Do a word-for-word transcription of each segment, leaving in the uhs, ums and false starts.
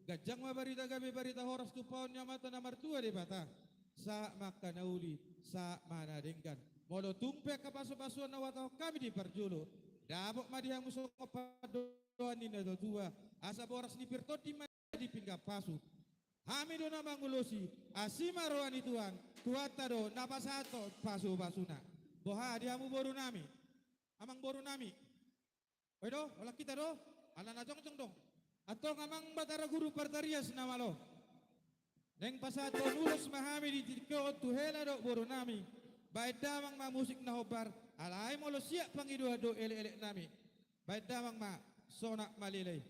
Ganjang ma barita gabe, barita horas tumpahon ni Amanta na martua Debata. Sahat ma angka na uli, sahat ma na denggan. Molo tung pe angka pasu-pasuan na huhatahon hami di parjolo, dapot ma di hamu songon pandohan ni na tua-tua, asa boras ni pir tondi ma di pinggan pasu. Hami do na mangulosi, asi ma roha ni Tuhan, Tuhanta do na pasahathon pasu-pasuna. Boha di hamu boru nami, amang boru nami? Oi do, holan hita do, ala na jongjong do. Antong amang Batara Guru Partarias na malo, naeng pasahathon ulos ma hami di tingki on tu hela dohot boru nami. Baen damang ma musik na hombar, alai molo siap pangidoan dohot elek-elek nami, baen damang ma, sonang ma lelei.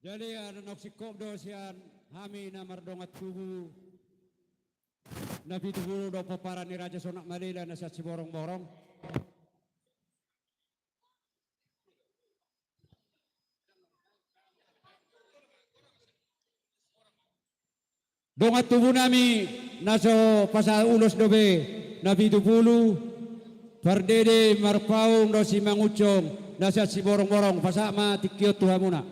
Jadi, adong na singkop do sian hami na mardongan tubu na pitu pulu dohot pomparan ni Raja Sonak Malela na sian Siborongborong. Dongan tubu nami na so pasahat ulos dope na pitu pulu, Pardede Marpaung dohot Simangunsong na sian Siborongborong, pasahat ma tingki on tu hamuna.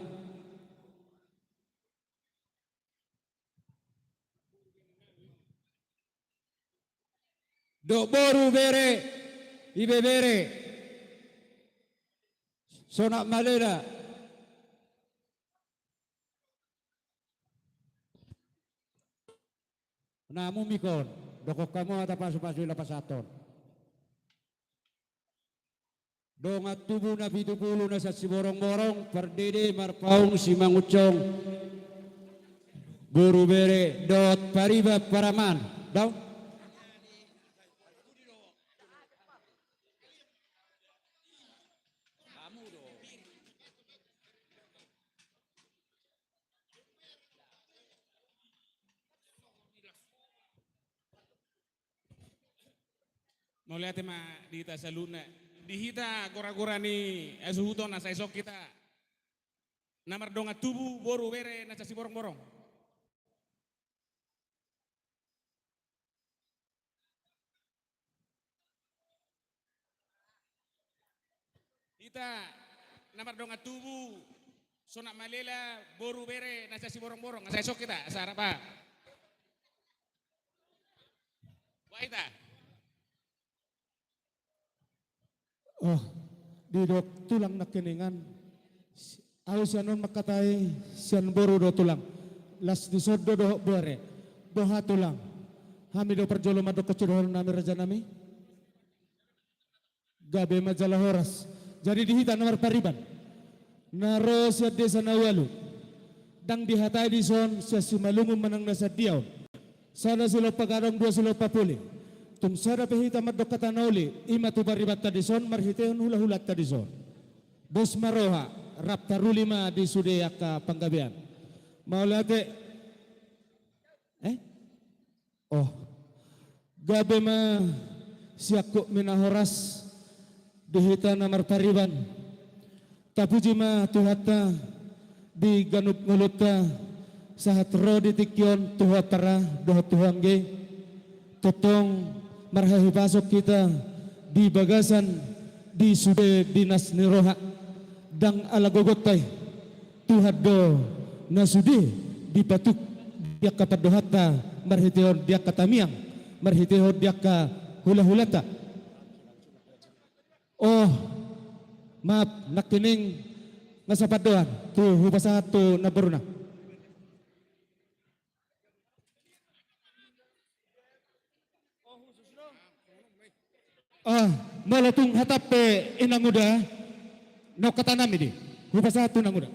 Dohot boru, bere, ibebere, Sonak Malela. Na mumik on, dokkon hamu hata pasupasu i laho pasahathon. Dongan tubu na pitu pulu na sian Siborongborong, Pardede Marpaung Simangunsong, boru, bere dohot pariban paraman. Dao. Mauliate ma di hita saluhutna. Di hita gora-gora ni hasuhuton, asa dison hita na mardongan tubu, boru, bere na sian Siborongborong. Hita na mardongan tubu, Sonak Malela, boru, bere na sian Siborongborong, asa dison hita, asa rap. Boha hita? Oh, didok tulang nangkiningan. Ahu sian on mangkatai, sian boru do tulang. Las dison do dohot bere. Boha tulang? Hami do parjolo mandokkon sidohonon nami, raja nami. Gabe ma jala horas. Jadi di hita na marpariban, na ro sian desa na ualu, ndang dihatai dison sian Simalungun manang na sian dia on. Sada silompa gadong, dua silompa puli. Tung sada pe hita mandok hata na uli, i ma tu paribanta dison marhitehon hula-hulanta dison. Dos ma roha, rap taruli ma di sude angka panggabean. Mauliate. Eh? Oh. Gabe ma siangkup ni na horas di hita na marpariban. Tapuji ma Tuhanta di ganup ngolunta, sahat ro di tingki on tu ho ampara dohot tu ho anggi. Tongtong marhahipason hita di bagasan di sude dinas ni roha. Ndang ala gogonta i, Tuhan do na sude dipatuk di angka pandohanta marhitehon di angka tamiang, marhitehon di angka hula-hulanta. Oh, maaf, nangkining nga sapandohan, tu hupasahat tu namboruna. Ah, molo tung hatap pe inanguda, nongkatan nami di. Hupasahat tu inanguda.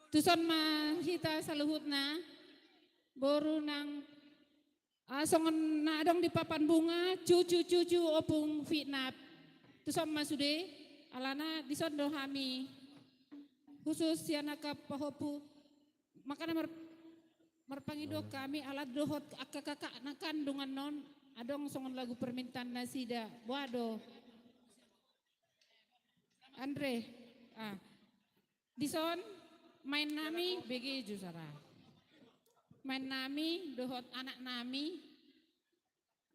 Tuson ma hita saluhutna, boru nang, ah, songon na adong di papan bunga, cucu-cucu Ompung Fitnap. Tuson ma sude, alana dison do hami khusus sian angka pahompu. Makana mar-, marpangido hami ala dohot angka kakak na kan dongan on, adong songon lagu permintaan nasida. Boha do? Andre. Ah. Dison, maen nami, bege jo sada. Maen nami, dohot anak nami,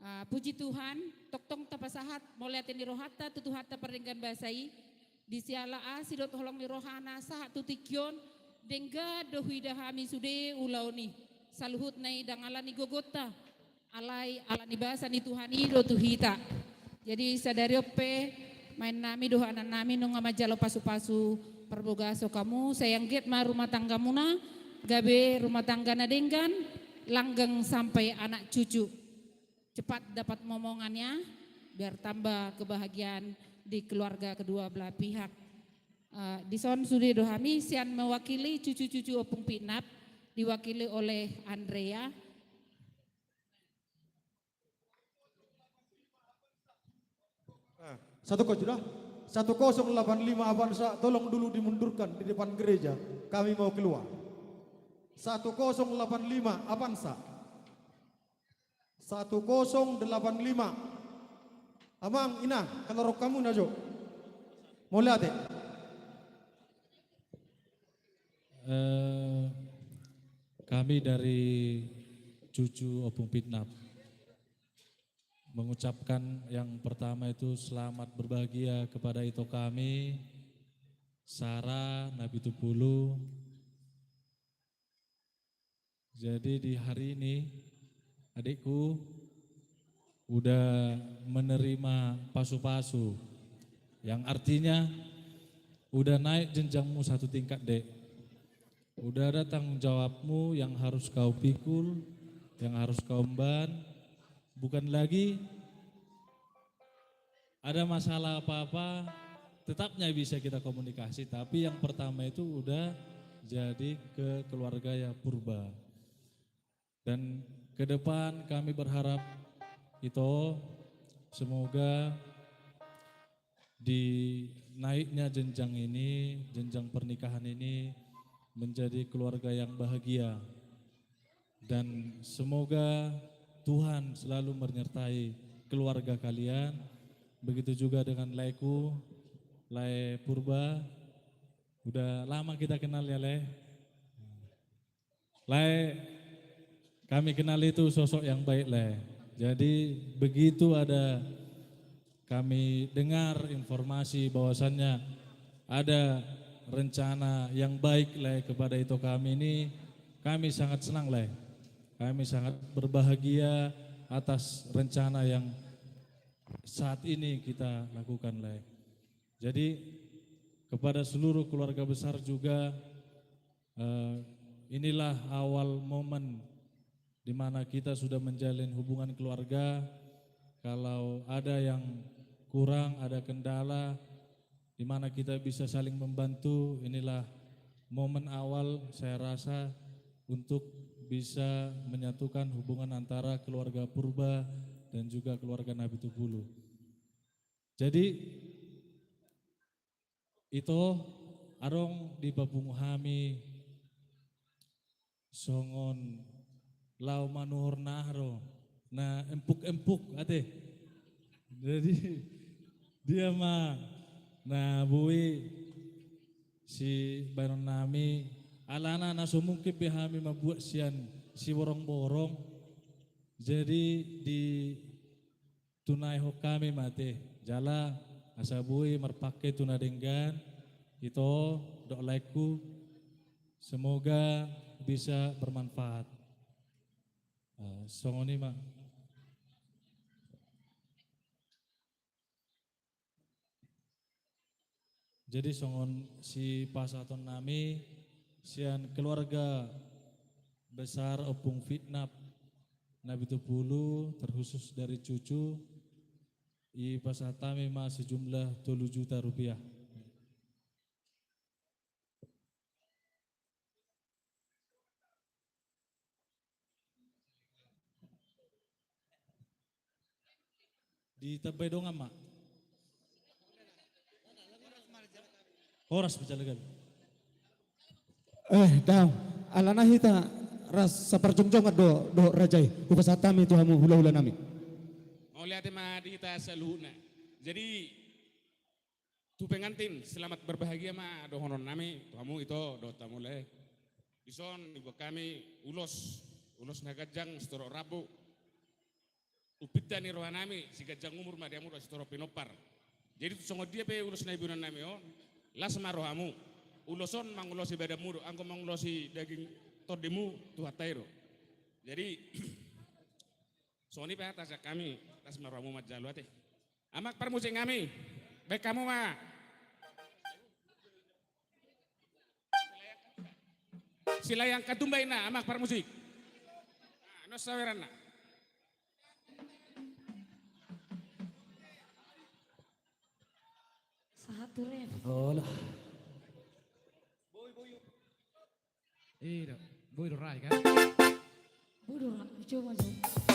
ah, puji Tuhan, tongtong tapasahat mauliate ni rohanta tu Tuhanta pardenggan basa i, di siala asi dohot holong ni rohana sahat tu tingki on, denggan do huida hami sude ulaon i, saluhutna i ndang ala ni gogonta, alai ala ni basa ni Tuhan i do tu hita. Jadi sadari on pe, maen nami dohot anak nami nunga manjalo pasu-pasu parbagason hamu, sai anggiat ma rumah tanggamuna gabe rumah tangga na denggan, langgeng sampai anak cucu. Cepat dapat momongannya, biar tambah kebahagiaan di keluarga kedua belah pihak. Eh, dison sude do hami sian mewakili cucu-cucu Ompung Fitnap, diwakili oleh Andrea. Satu kosong sudah. Satu kosong delapan lima Avanza, tolong dulu dimundurkan di depan gereja. Kami mau keluar. Satu kosong delapan lima Avanza. Satu kosong delapan lima. Amang, inang, kalau rokamu najo. Mauliate. Eh, kami dari cucu Ompung Fitnap mengucapkan yang pertama itu selamat berbahagia kepada ito kami, Sara, na pitu pulu. Jadi di hari ini, adikku udah menerima pasu-pasu, yang artinya udah naik jenjangmu satu tingkat, Dek. Udah ada tanggung jawabmu yang harus kau pikul, yang harus kau emban. Bukan lagi ada masalah apa-apa, tetapnya bisa kita komunikasi. Tapi yang pertama itu udah jadi ke keluarga ya Purba. Dan ke depan kami berharap, Ito, semoga di naiknya jenjang ini, jenjang pernikahan ini menjadi keluarga yang bahagia. Dan semoga Tuhan selalu menyertai keluarga kalian. Begitu juga dengan laeku, Lae Purba. Udah lama kita kenal ya, Lae. Lae, kami kenal itu sosok yang baik, Lae. Jadi begitu ada kami dengar informasi bahwasannya ada rencana yang baik, Lae, kepada ito kami ini, kami sangat senang, Lae. Kami sangat berbahagia atas rencana yang saat ini kita lakukan, Lae. Jadi kepada seluruh keluarga besar juga, eh, inilah awal momen di mana kita sudah menjalin hubungan keluarga. Kalau ada yang kurang, ada kendala, di mana kita bisa saling membantu, inilah momen awal saya rasa untuk bisa menyatukan hubungan antara keluarga Purba dan juga keluarga na pitu pulu. Jadi, Ito, adong dipapungu hami songon laho manuhor na aha do, na empuk-empuk ate. Jadi dia ma na boi sibahenon nami, alana na so mungkin be hami mambuat sian siborong-borong. Jadi di tunaihon hami ma ate, jala asa boi marpangke tu na denggan, Ito dohot laengku, semoga bisa bermanfaat. Eh, songon i ma. Jadi songon sipasahaton nami sian keluarga besar Ompung Fitnap na pitu pulu, terkhusus dari cucu, dipasahat hami ma sejumlah tolu juta rupiah. Ditambai dongan ma. Horas ma jala gabe. Eh, daong. Alana hita rasa parjongjongan do, do raja i. Hupasahat hami tu hamu hulahula nami. Mauliate ma di hita saluhutna. Jadi tu pengantin, selamat berbahagia ma dohonon nami tu hamu Ito dohot hamu Lae. Dison dibuat hami ulos, ulos na ganjang sitorop rambu. Umpinta ni roha nami, siganjang umur ma di hamu dohot sitorop pinompar. Jadi tu songon dia pe ulos na iboan nami on, las ma rohamu. Ulos on mangulosi badanmu do, anggo mangulosi daging tondimu Tuhanta i do. Jadi songon i pe hata sian hami, las ma rohamu manjalo ate. Amang parmusik nami, baen hamu ma. Silayan Katumba inna, amang parmusik. Nah, non saweranna. Sahat tu ref. Olah. Ida, boi do rai kan? Boi do rai, coba coba.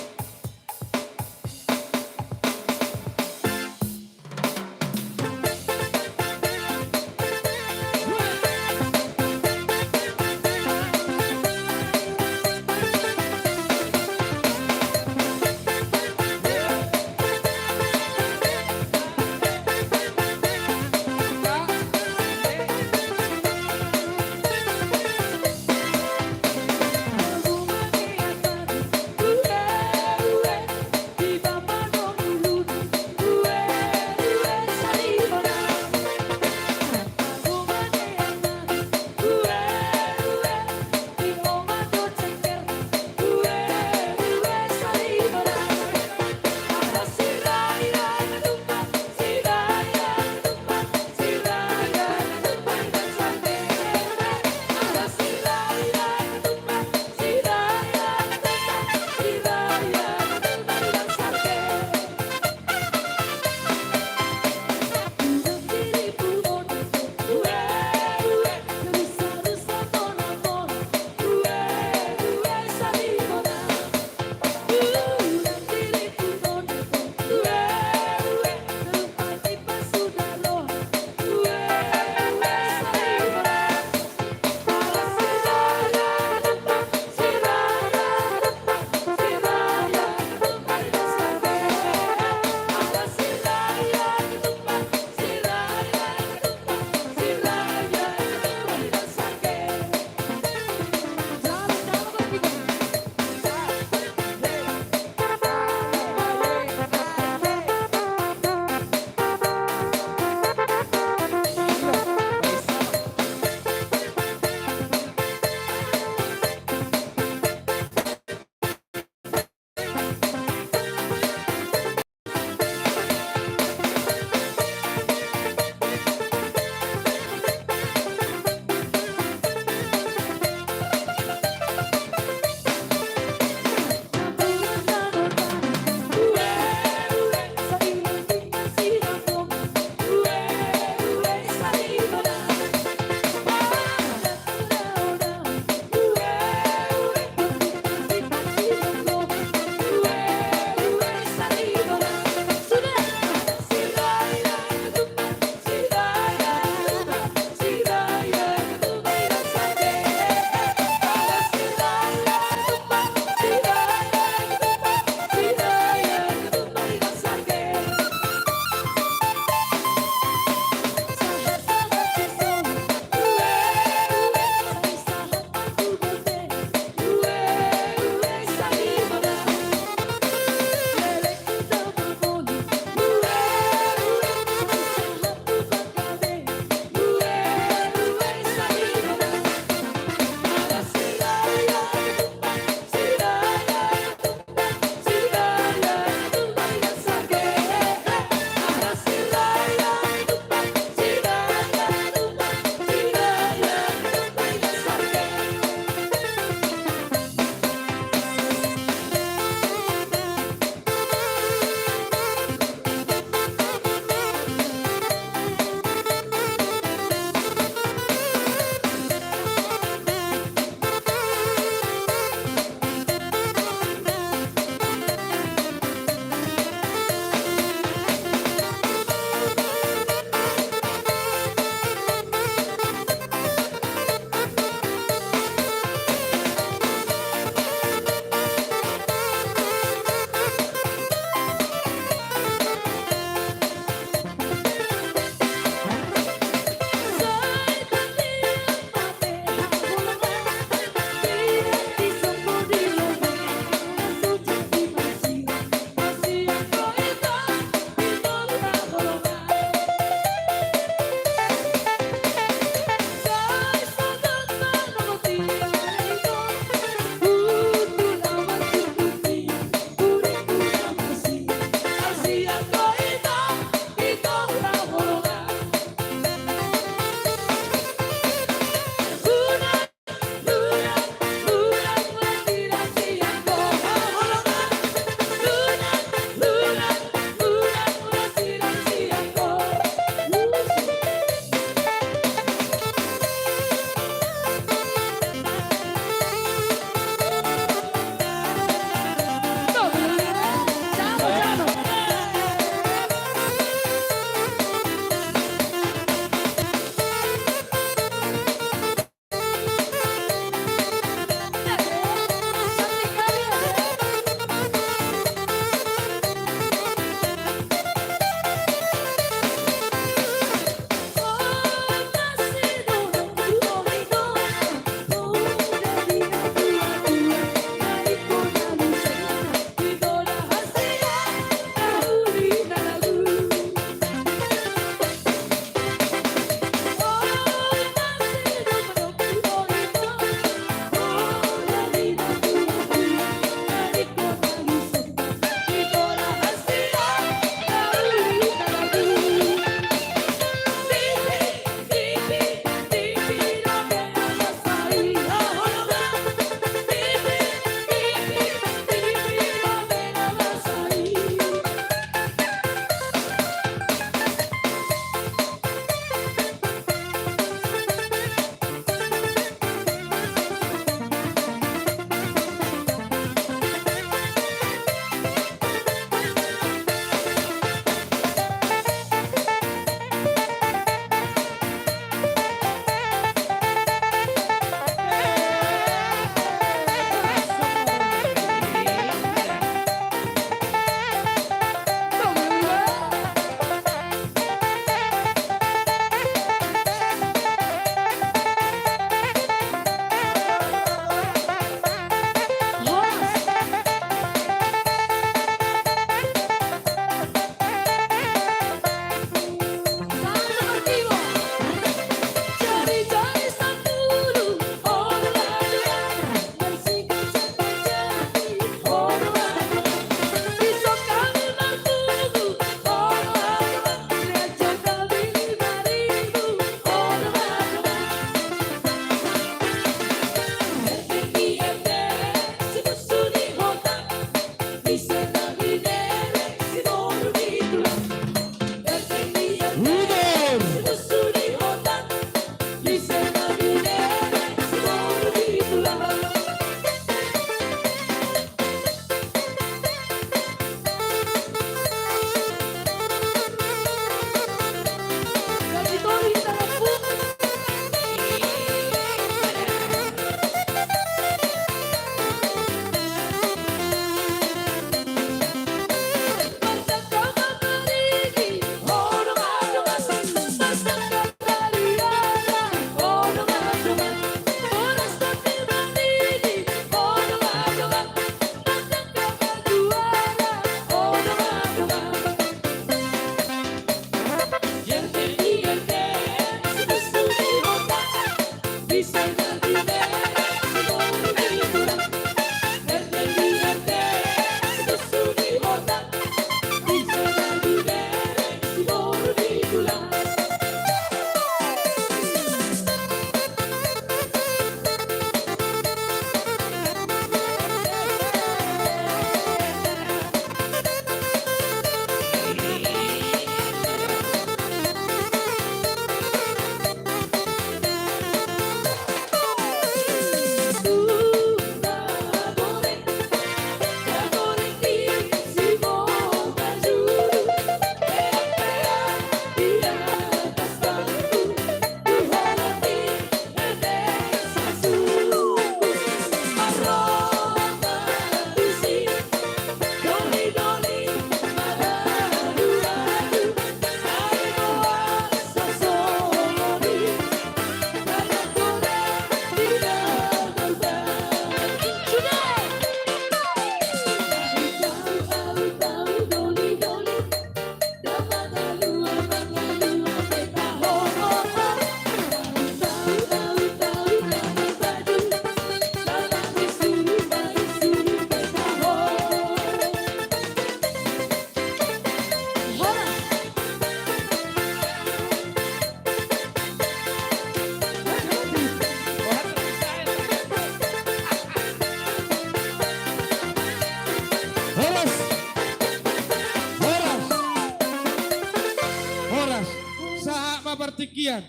partingkian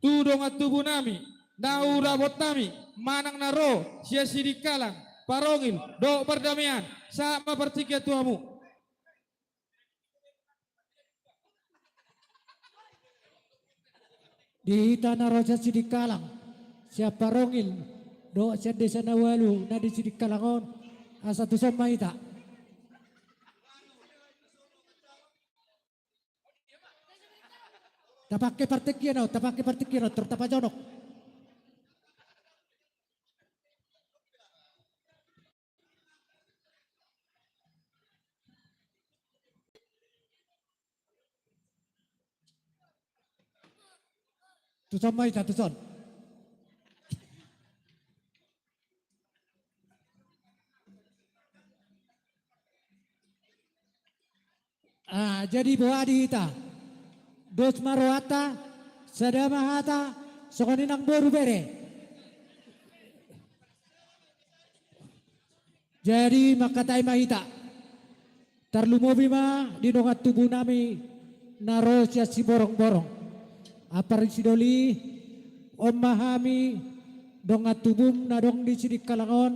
tu dongan tubu nami, na ulaon nami, manang na ro sian Sidikalang, parongil dohot pardamean, sahat ma partingkian tu hamu. Di hita na ro sian Sidikalang, sian parongil dohot sian desa na ualu na di Sidikalang on, asa tuson ma hita. Tapangke partingkian on, tapangke partingkian on, tor tapajonok. Tuson ma hita, tuson. Ah, jadi boha di hita? Dos ma rohanta, sada ma hata, songon i nang boru bere. Jadi mangkatai ma hita. Tarlumobi ma di dongan tubu nami na ro sian Siborongborong. Apala sidoli, on ma hami dongan tubum na adong di Sidikalang on,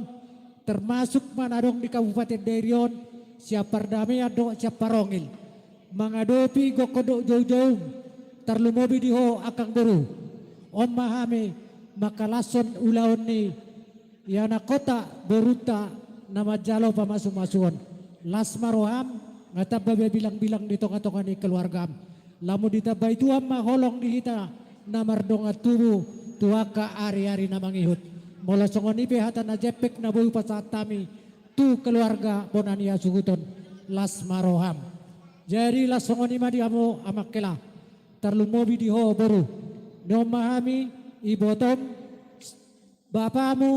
termasuk ma na adong di Kabupaten Dairi on, sian pardamean dohot sian parongil, mangadopi gokhon dohot joujoum, tarlumobi di ho angkang boru. On ma hami mangkalashon ulaon ni ianakhonta, borunta na manjalo pamasumasuon. Las ma roham, nga tamba be bilangbilang di tongatonga ni keluargam. Lamu ditambai Tuhan ma holong di hita na mardongan tubu tu angka ariari na mangihut. Molo songon i pe hata na jempek na boi hupasahat hami tu keluarga bona ni hasuhuton, las ma roham. Jadi las songon i ma di hamu amang hela, tarlumobi di ho boru. Ni on ma hami, ibotom, bapamu,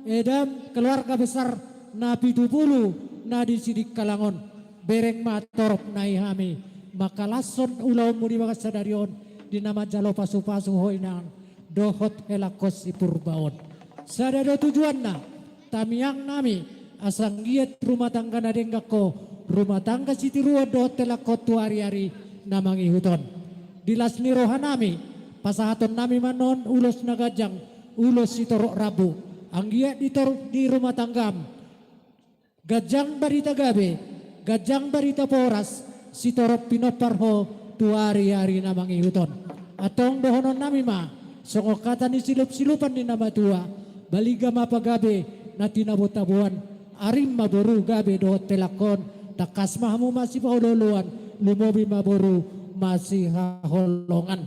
edam, keluarga besar na pitu pulu na di Sidikalang on. Bereng ma torop nai hami mangkalashon ulaonmu di bagasan sadari on, di na manjalo pasupasu ho inang dohot helangkon si Purba on. Sada do tujuanna, tamiang nami, asa anggiat rumah tangga na denggan ho, rumah tangga sitiruon dohot helangkon tu ariari na mangihut on. Di las ni roha nami, pasahaton nami ma on ulos na ganjang, ulos sitorop rambu. Anggiat di tor-, di rumah tanggam ganjang barita gabe, ganjang barita boras, sitorop pinompar ho tu ariari na mangihut on. Antong dohonon nami ma, songon hata ni silupsilupan ni na matua, baliga ma pagabe na tinabotaboan, arim ma boru gabe dohot helangkon, tangkas ma hamu masipaolooloan, lumobi ma boru masihaholongan.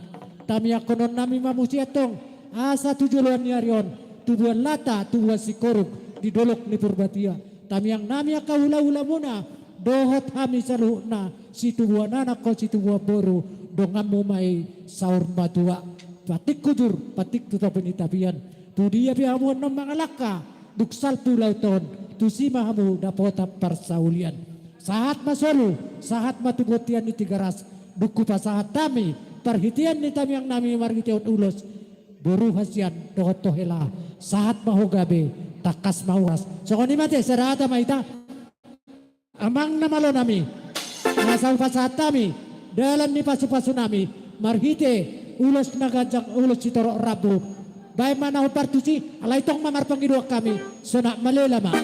Tamiangkonon nami ma muse antong, asa tu joloan ni ari on, tubuan lata, tubuan singkoru di dolok ni Purbatia. Tamiang nami angka hulahulamuna, dohot hami saluhutna, situbuan anak ho situbuan boru, donganmu ma i saur matua. Patik hujur, patik tu topi ni tapian. Tu dia pe hamu annon mangalangka, dung salpu laut on, tusi ma hamu dapotan parsaulian. Sahat ma solu, sahat ma tu bontean ni Tigaras, dung hupasahat hami, parhitean ni tamiang nami marhitean ulos, boru hasian dohot ho hela, sahat ma ho gabe, tangkas ma horas. Songon i ma ate, sada hata ma hita. Amang na malo nami, asa hupasahat hami dalan ni pasupasu nami, marhite ulos na ganjang, ulos sitorop rambu. Baen ma na hombar tusi, alai tong ma marpangidoan hami, sonang malela ma.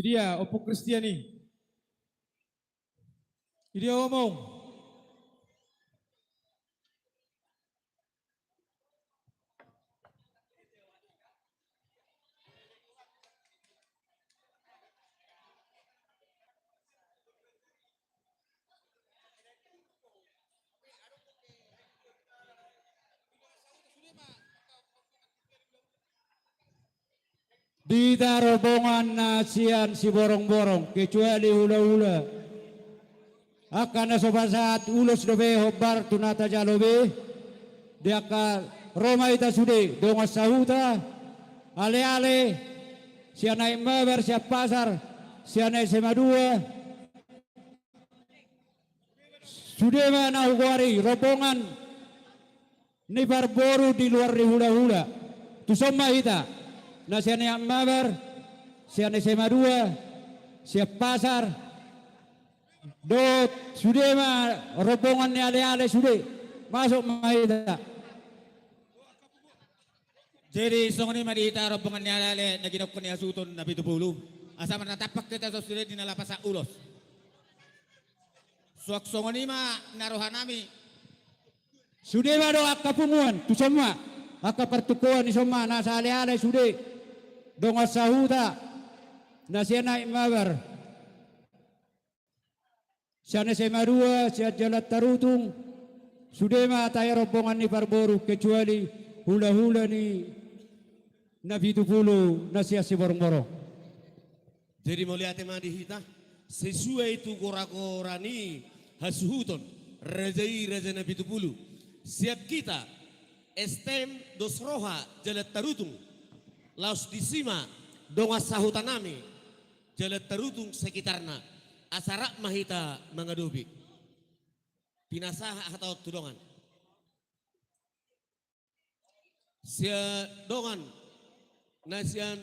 Ia, Ompung Kristian i. Idia omong. Di hita rombongan na sian Siborongborong, kecuali hulahula. Angka na so pasahat ulos dope hombar tu na tajalo be. Di angka ro ma hita sude, dongan sahuta, aleale, sian Aek Mabar, sian Pasar, sian S M A dua. Sude ma na hugoari rombongan ni parboru di luar ni hulahula. Tuson ma hita, na sian Aek Mabar, sian S M A dua, sian Pasar, dohot sude ma rombongan ni aleale sude. Masuk ma hita. Jadi songon i ma di hita rombongan ni aleale na ginokkon ni hasuhuton na pitu pulu. Asa marnatampak hita sude di na laho pasahat ulos. Suang songon i ma na rohanami. Sude ma do angka punguan, tuson ma. Angka partungkoan, dison ma, na saaleale sude. Dongan sahuta na sian Aek Mabar, sian S M A dua, sian Jalan Tarutung. Sude ma tahe rombongan ni parboru, kecuali hulahula ni na pitu pulu na sian Siborongborong. Jadi mauliate ma di hita, sesuai tu goragora ni hasuhuton raja i, raja na pitu pulu. Sian hita, S T M Dos Roha Jalan Tarutung. Laos disi ma dongan sahutanami Jalan Tarutung sekitarna. Asa rap ma hita mangadopi. Pinasahat hata on tu dongan. Sian dongan na sian,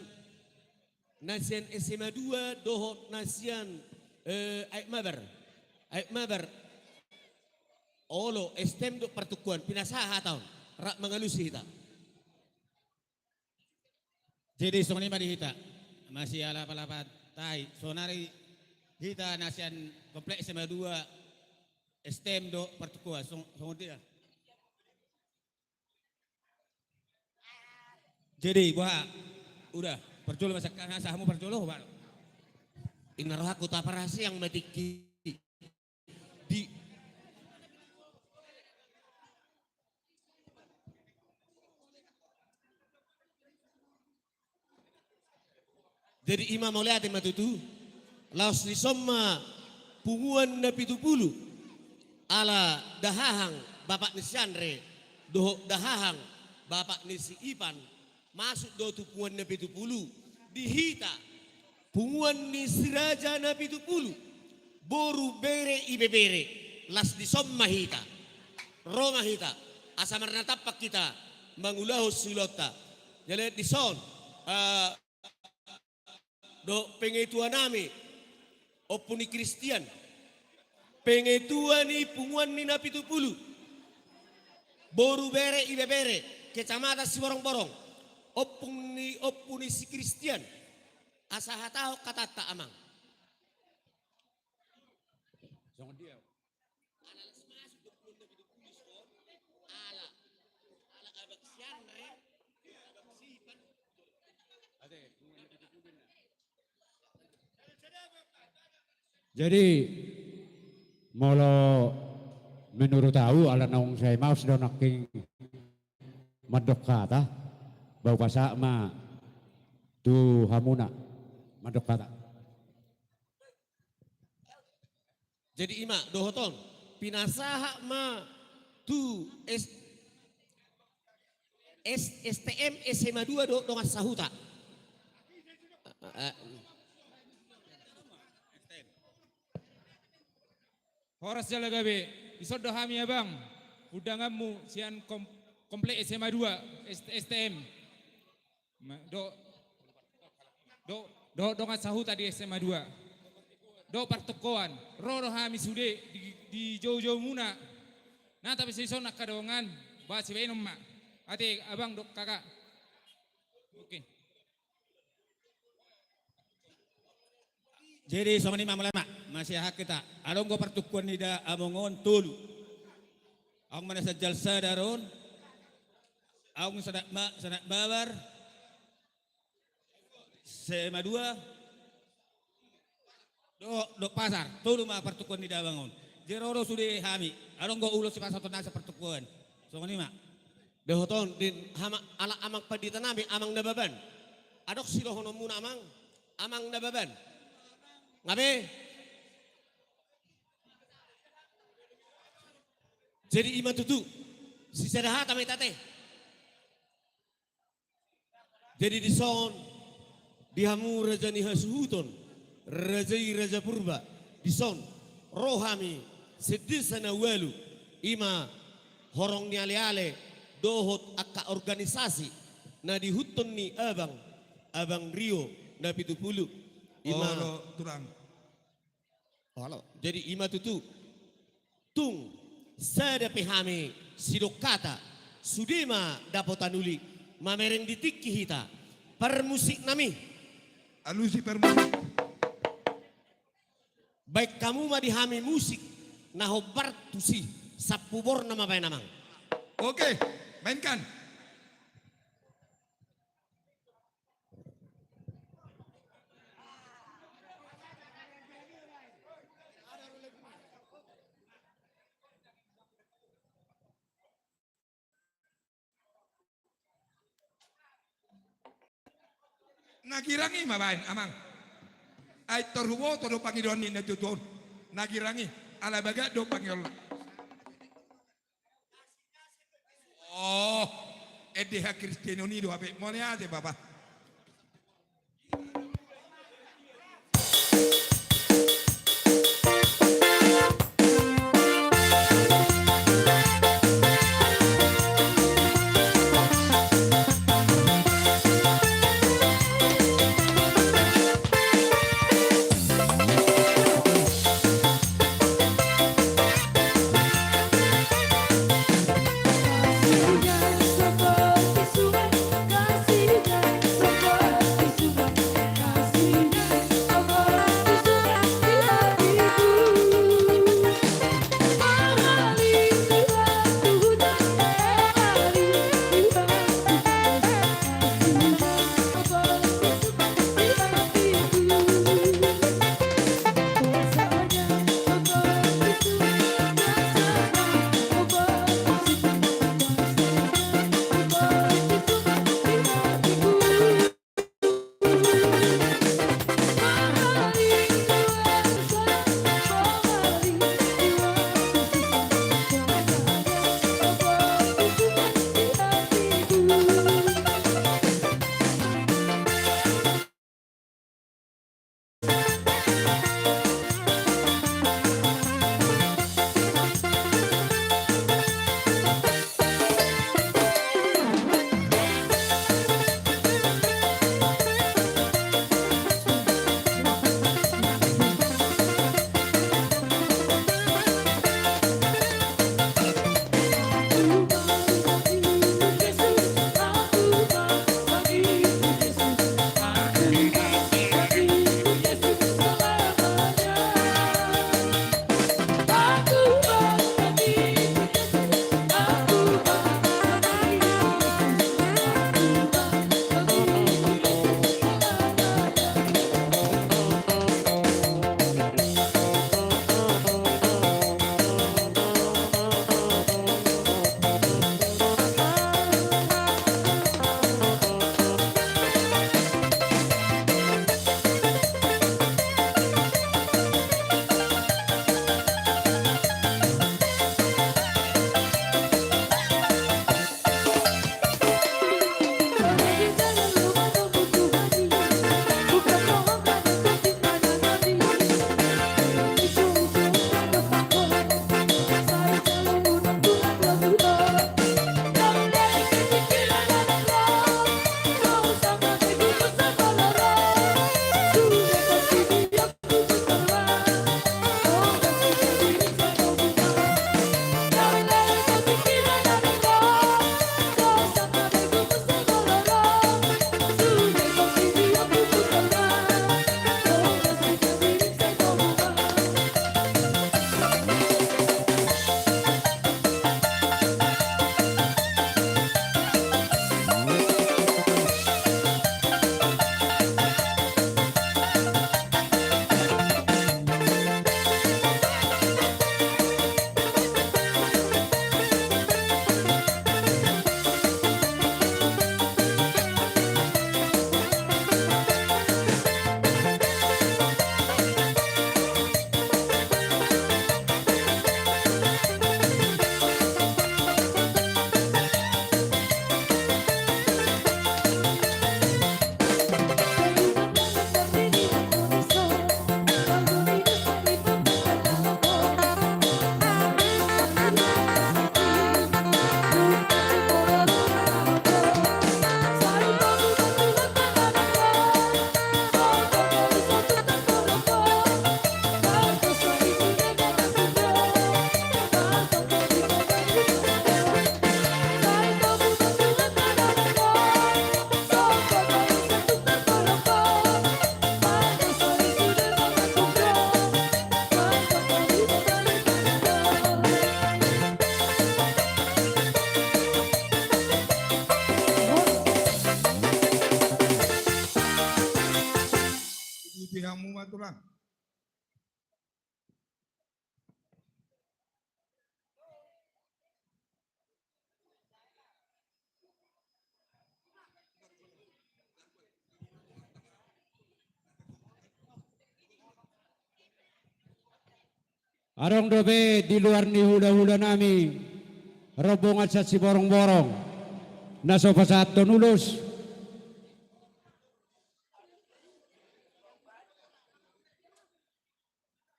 na sian S M A dua dohot na sian, eh, Aek Mabar. Aek Mabar. Olo, S T M dohot partungkoan, pinasahat hata on. Rap mangalusi hita. Jadi songon i ma di hita. Masialap-alap hata i. Sonari hita na sian komplek S M A dua, S T M dohot partungkoan. Song-, songon dia. Jadi, boha, udah, parjolo ma sangkana, asa hamu parjolo, boha. Inna rohangku taparasiang ma tingki. Di. Jadi i ma, mauliate ma tutu. Laos dison ma punguan na pitu pulu. Ala dahahang bapak ni si Andre dohot dahahang bapak ni si Ipan. Masuk do tu punguan na pitu pulu. Di hita, punguan ni si raja na pitu pulu. Boru, bere, ibebere. Laos dison ma hita. Ro ma hita. Asa marnatampak hita mangulahon siulaonta. Jadi dison, eh, dohot pengetuanami, Ompu ni Kristian, pengetua ni punguan ni na pitu pulu, boru, bere, ibebere, Kecamatan Siborongborong, ompu ni, ompu ni si Kristian, asa hatahon hatanta, Amang. Songon dia. Ala las masuk dua puluh, dua puluh sekon. Ala, ala abang si Andre, abang si Ipan. Jadi, molo menurut au, ala naung sai maos do nangkin mandok hata, bau pasahat ma tu hamuna mandok hata. Jadi i ma dohot on, pinasahat ma tu S-, S-, S T M S M A dua do-, dongan sahuta. Eh, eh. Horas jala gabe, dison do hami abang, undanganmu sian kom-, komplek S M A dua, S-, S T M. Ma-, do, do, do, dongan sahuta di S M A dua. Do partungkoan, ro do hami sude di, di jou-joumuna. Nah, tapi sison angka dongan, ba sibaenon ma. Ate abang dohot kakak. Oke. Jadi songon i ma, mulai ma. Masiahan hita. Adong do partungkoan ni damang on tolu. Adong ma na sanjal sada on. Adong sanak ma-, sanak mabar. Sema dua. Dohot, dohot pasar. Tolu ma partungkoan ni damang on. Jero do sude hami. Adong do ulos sipasahaton nasa partungkoan. Songon i ma. Dohot on, di hama-, ala amang pandita nami, Amang Nababan. Adong sidohononmuna, Amang? Amang Nababan. Nga be? Jadi i ma tutu. Sisada hata ma i ate. Jadi dison, di hamu raja ni hasuhuton, raja i Raja Purba, dison, ro hami sian desa na ualu, i ma horong ni aleale, dohot angka organisasi, na diihuthon ni abang, Abang Rio, na pitu pulu, i ma. Olo, tulang. Olo, jadi i ma tutu. Tung, sada pe hami sidok hata, sude ma dapotan uli, mamereng di tingki hita, parmusik nami. Alusi parmusik. Baen hamu ma di hami musik, na hombar tusi, sampu borna ma baen, Amang. Oke, mainkan. Na girang i ma baen, Amang. Ai tor huboto do pangidoan ni na tutu on. Na girang i, ala bagak do pangidoan. Oh, ende hakristenon i do hape. Mauliate, Bapa. Adong dope di luar ni hula-hula nami rombongan sian Siborongborong na so pasahathon ulos.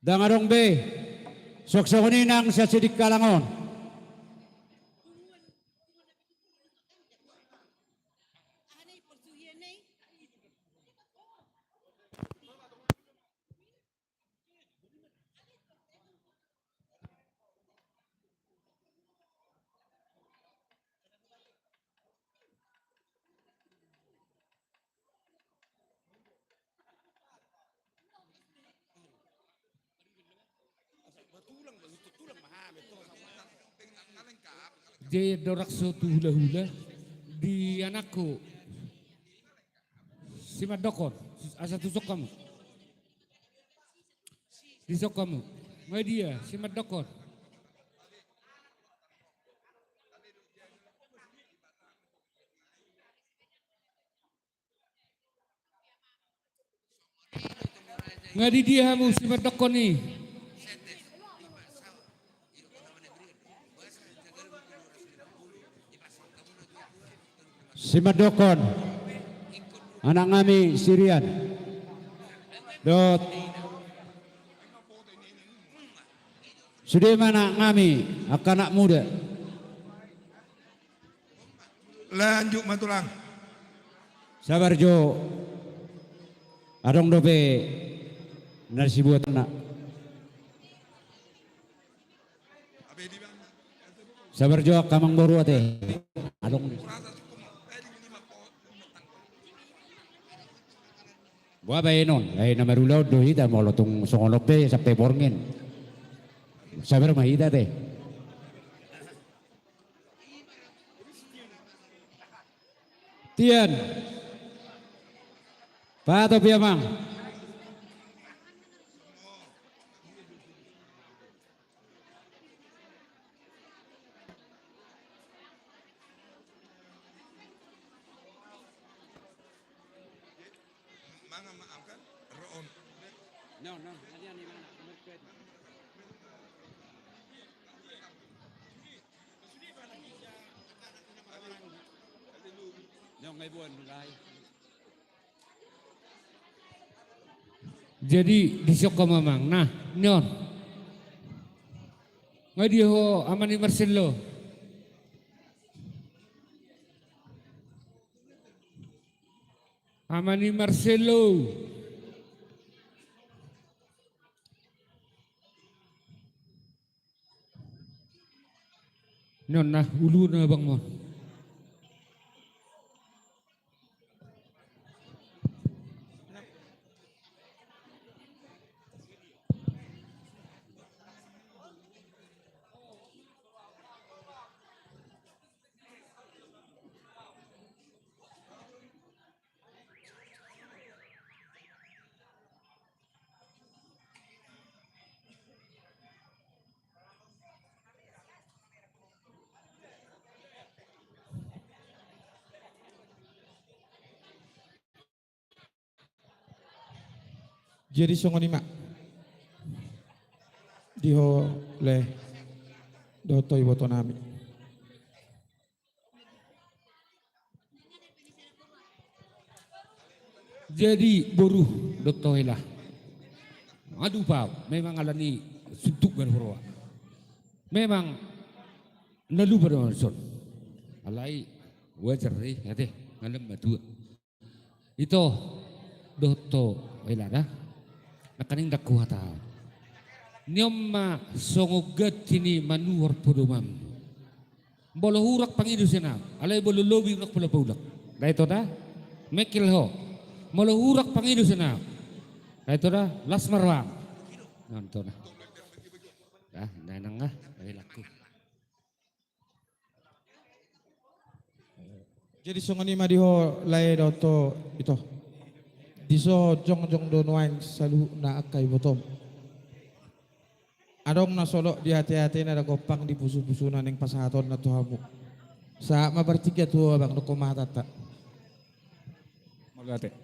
Ndang adong be. Suang songon i nang sian Sidikalang on. Jadi dorang so tu hula-hula di anakku. Simandokkon, asa tusuk hamu. Disok hamu. Nga dia, simandokkon. Nga di dia hamu simandokkon i. Simandokkon, anak nami si Rian. Dot. Sude ma anak nami, angka anak muda. Lanjut ma tulang. Sabar jo. Adong dope na sibuatonna. Sabar jo angka amangboru ate. Adong. Boha baenon, ai na marulaon do hita molo tung songon on pe sampe borngin. Sabar ma hita ate. Tian. Pato pia mang. Jadi disok hamu amang. Nah, nion. Nga dia ho ama ni Marcelo. Ama ni Marcelo. Nion na ulu na bang mon. Jadi songon i ma. Di ho lae dohot ho iboto nami. Jadi boru dohot ho hela. Aduh pau, memang ala ni suntuk baru roa. Memang na lupa do on. Alai wajar i ate, nga lam matua. Ito dohot ho hela da. Nangkaning ndang huhatahon. Nion ma songon ganti ni manuhor podomanmu. Molo hurang pangido sian ahu, alai molo lobi hurang pola paulak. Ndai to da? Mengkel ho. Molo hurang pangido sian ahu, ndai to da? Las ma roham. Nion to da. Ah, ndai nang ah, ndai laku. Jadi songon i ma di ho lae dohot ho ito. Dison jongjong do nuaeng saluhutna angka ibotom. Adong na solot di ateatena, na gompang di pusupusuna naeng pasahatonna tu hamu. Sahat ma partingkian tu ho abang, dokkon ma hatanta. Mauliate.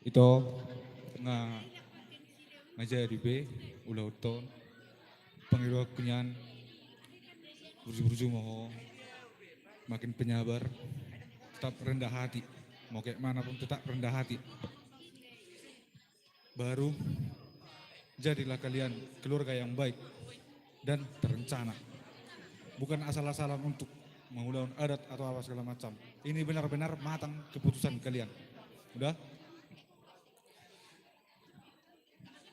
Ito, nga, nga jadi be ulaonta on. Pangidoanku nian, burju-burju ma ho, makin penyabar, tetap rendah hati. Mau kayak mana pun tetap rendah hati. Baru jadilah kalian keluarga yang baik dan terencana. Bukan asal-asalan untuk mengulahkan adat atau apa segala macam. Ini benar-benar matang keputusan kalian. Udah?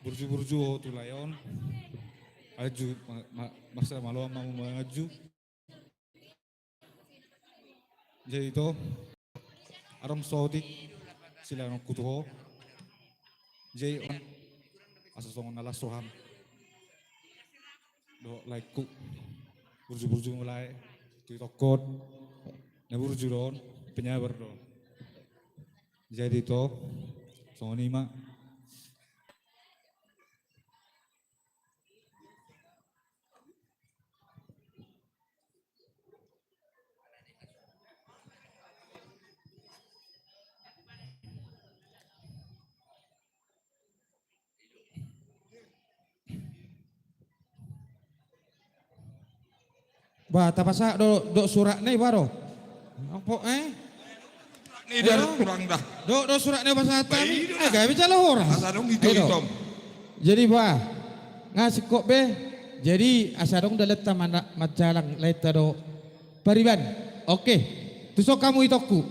Burju-burju ho tu lae on. Aju, ma-, ma-, masa malo ma hamu manganju. Jadi ito, adong saotik silaenonku tu ho. Jadi on, asa songon na las roham dohot laengku. Burju-burju ma lae tu itongku on. Na burju do on, penyabar do on. Jadi ito, songon i ma. Bah, tapasahat do, do suratna i bah do. Ampo, eh? Ni dah kurang dah. Do, do suratna i pasahat hami. Bah, i do. Eh, gabe jala horas. Asa adong ito, ito. Jadi bah, nga singkop be. Jadi asa adong dalanta mana-, manjalang laenta do pariban. Oke. Tuson hamu itongku.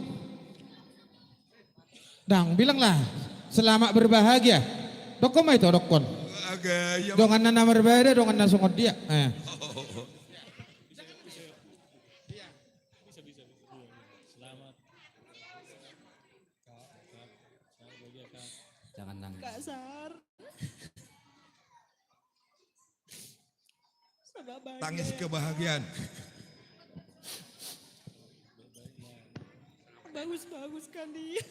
Dang, bilanglah, selamat berbahagia. Dokkon ma ito, dokkon. Donganna na marbadia, donganna songon dia. Eh. Jangan nangis. Kasar. Tangis kebahagiaan. Bagus-bagus kalian.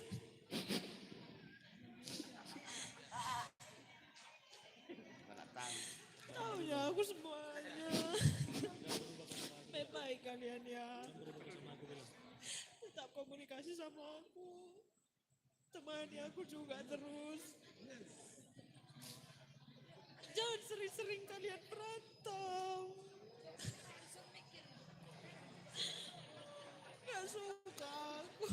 Taunya aku semuanya. Baik-baik kalian ya. Tetap komunikasi sama aku. Temani aku juga terus. Jangan sering-sering kalian berantem. Gak suka aku.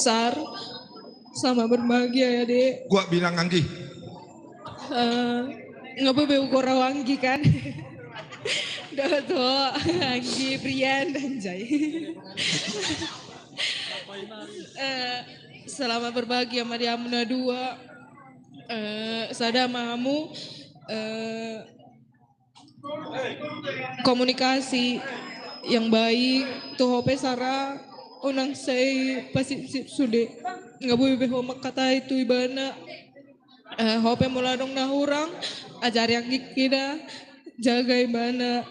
Sar, sama berbahagia ya, Dek. Gua bilang, Anggi. Eh, nggak apa-apa, gua rawa Anggi kan. Dah tuh, Anggi, Brian, anjay. Eh, selamat berbahagia sama dia, muna dua. Eh, sada ma hamu, eh, komunikasi yang baik tu ho pe, Sara, unang sai pasipsip sude. Nga boi be ho mangkatai tu ibana. Eh, ho pe molo adong na hurang, ajari anggingki da, jaga ibana.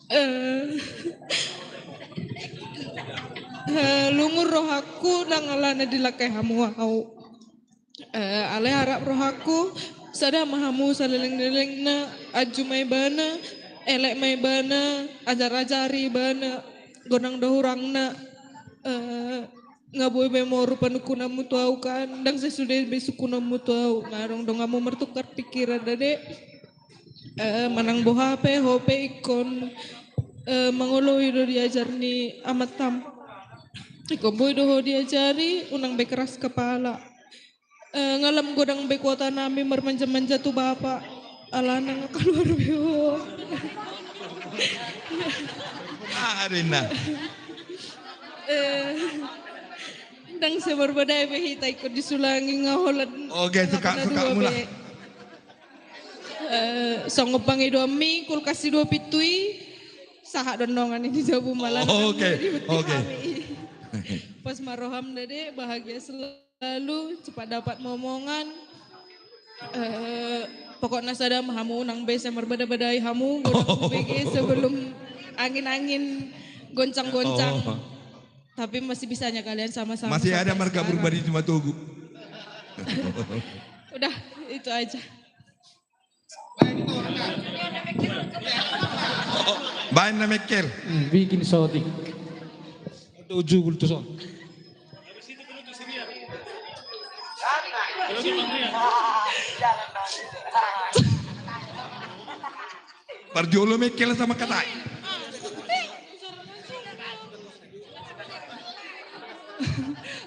Eh, eh, lungun rohangku nang alana dilangkai hamu au. Eh, alai arap rohangku, sada ma hamu saleleng-lelengna, anju ma ibana, elek ma ibana, ajar-ajari ibana, godang do hurangna. Eh, nga boi be moru panungkunanmu tu au kan, ndang sai sude be sungkunanmu tu au, nga adong donganmu martukar pikiran da, Dek. Eh, manang boha pe, ho pe ingkon, eh, mangoloi do di ajar ni amantam. Ingkon boi do ho diajari, unang be keras kepala. Eh, nga lam godang be kuota nami marmanja-manja tu bapa. Alana nga kaluar be ho. Ah, Rina. Eh, ndang sai marbadai be hita ingkon disulangi, nga holan. Oke, suka, suka mula. Eh, songon pangidoanmi, kulkas si dua pintu i, sahat do nongan i di jabu, malana. Oke, oke. Pos ma roham da, Dek, bahagia selalu, cepat dapat momongan. Eh, Pokokna sada ma hamu, nang be sai marbada-badai hamu, godang hubege sebelum angin-angin goncang-goncang. Oh. Tapi masih bisanya kalian sama-sama. Masih ada marga Purba di Tumatogu. Udah, itu aja. Baen na mengkel. Hmm, bikin sotik. Tujuh puluh tujuh. Parjolo mengkel sama katai.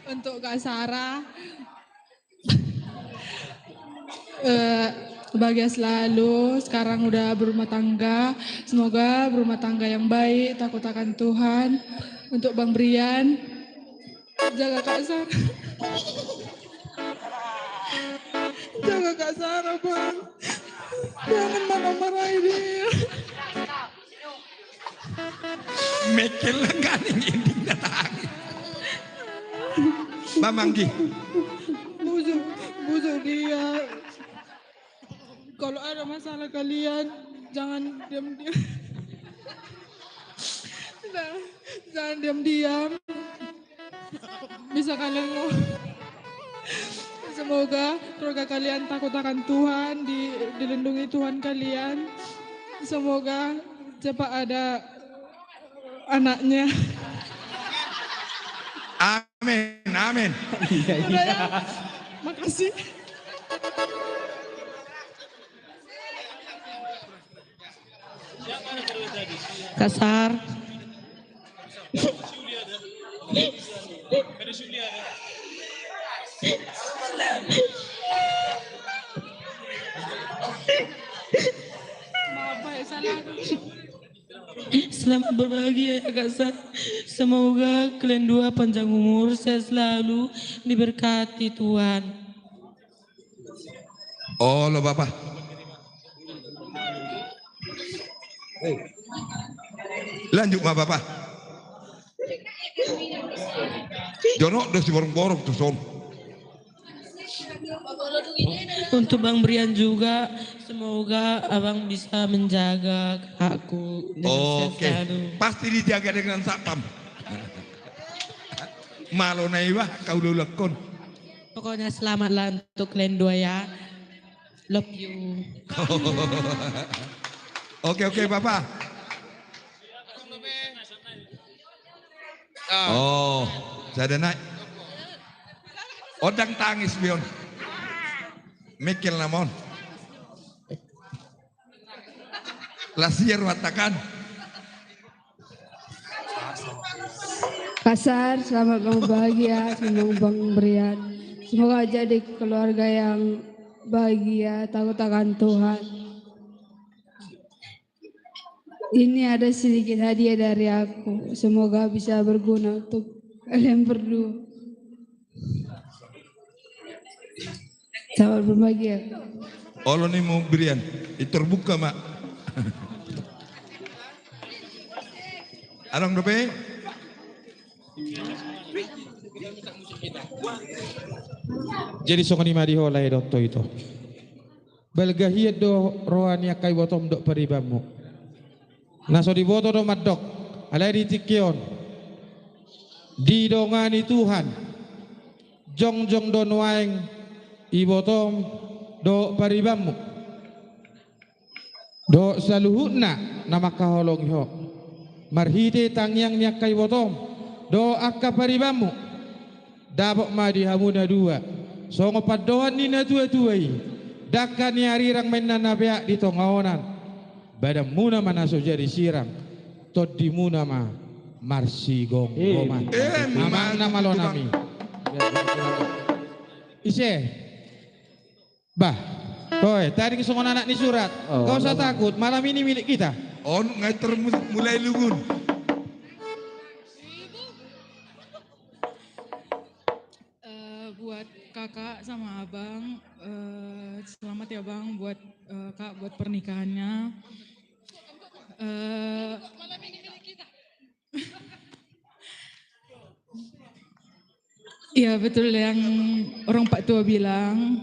Untuk Kak Sarah, eh, bahagia selalu. Sekarang udah berumah tangga. Semoga berumah tangga yang baik, takut akan Tuhan. Untuk Bang Brian, jaga Kak Sarah. Jaga Kak Sarah, Bang. Jangan marah-marahi dia. Mengkel langganing ending datang. Mamanggi. Busuk, busuk dia. Kalau ada masalah kalian, jangan diam-diam. Jangan, jangan diam-diam. Bisa kalian ngomong. Semoga keluarga kalian takut akan Tuhan, di-, dilindungi Tuhan kalian. Semoga cepat ada anaknya. Amin, amin. Iya, iya. Udah ya. Makasih. Kasar. Selamat berbahagia ya, Kasar. Semoga kalian dua panjang umur, sehat selalu, diberkati Tuhan. Olo, Bapa. Lanjut ma, Bapa. Jonok do siborong-borong tu son. Untuk Bang Brian juga, semoga abang bisa menjaga kakakku dengan sehat selalu. Oke. Pasti dijaga dengan satpam. Malo na iba, kau lulakon. Pokoknya selamatlah untuk kalian dua ya. Love you. Oke, oke, Bapa. Ah. Oh, sada nai. Ondang tangis be on. Mengkel nama on. Lasier matakan. Kasar, selamat berbahagia, senang Bang Brian. Semoga jadi keluarga yang bahagia, takut akan Tuhan. Ini ada sedikit hadiah dari aku. Semoga bisa berguna untuk kalian berdua. Selamat berbahagia. Olo ni mu Brian, i terbuka ma. Adong dope? Jadi songon i ma di ho lae dohot ito. Balga hian do roha ni angka ibotom dohot paribanmu. Na so diboto do mandok, alai di tingki on didongani Tuhan, jongjong do nuaeng ibotom dohot paribanmu dohot saluhutna na mangkaholongi ho. Marhite tangiang ni angka ibotom dohot angka paribanmu, dapot ma di hamu na dua songon pandohan ni natuatua i: Dangka ni arirang ma inna na peak di tonga onan, badanmuna ma na so jadi sirang, tondimuna ma marsigomgoman. Eh, amang na malo nami. Ise? Bah, toe, tading songon anak ni surat. Oh, gak usah takut, malam ini milik kita. On ngai termus mulai lungun. Eh, buat kakak sama abang, eh, selamat ya bang buat, eh, kak buat pernikahannya. Eh, iya betul yang orang Pak Tua bilang.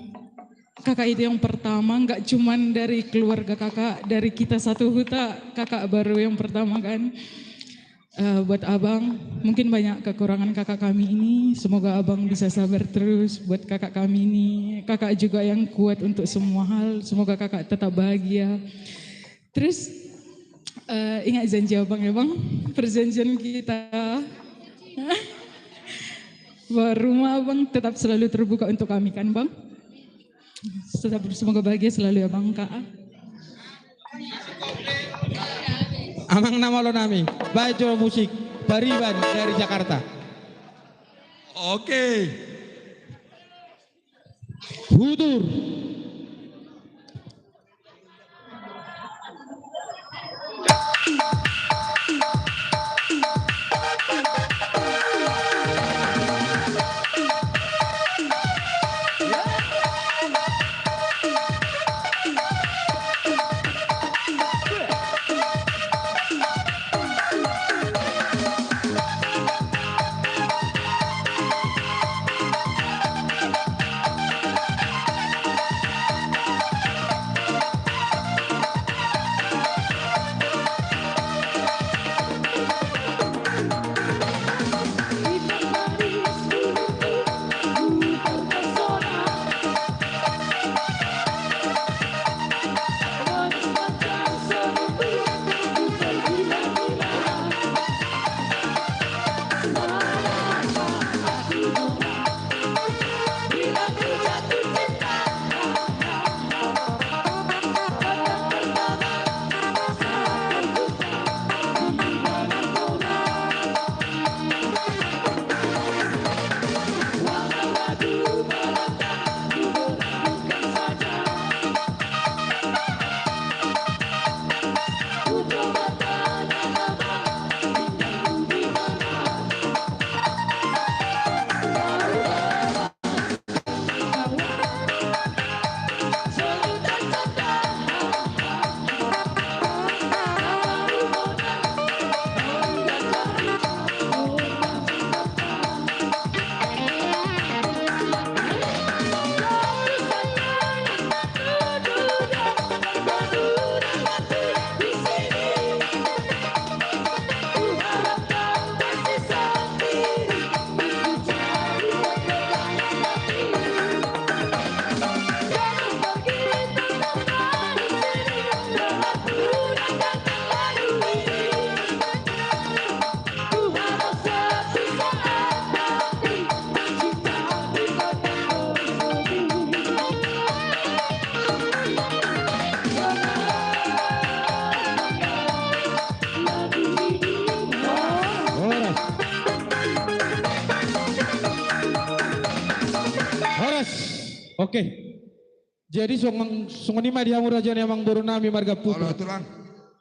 kakak itu yang pertama, nggak cuman dari keluarga kakak, dari kita satu huta, kakak baru yang pertama kan. Eh, buat abang, mungkin banyak kekurangan kakak kami ini, semoga abang bisa sabar terus buat kakak kami ini. Kakak juga yang kuat untuk semua hal, semoga kakak tetap bahagia. Terus, eh, ingat janji abang ya bang, perjanjian kita. Bahwa rumah abang tetap selalu terbuka untuk kami kan bang. Tetap semoga bahagia selalu ya bang kak. Amang na malo nami, baik jolo musik, Pariban dari Jakarta. Oke. Hutur. Horas. Horas. Oke. Jadi songon, songon i ma di hamu raja ni amangboru nami marga Putra. Olo tulang.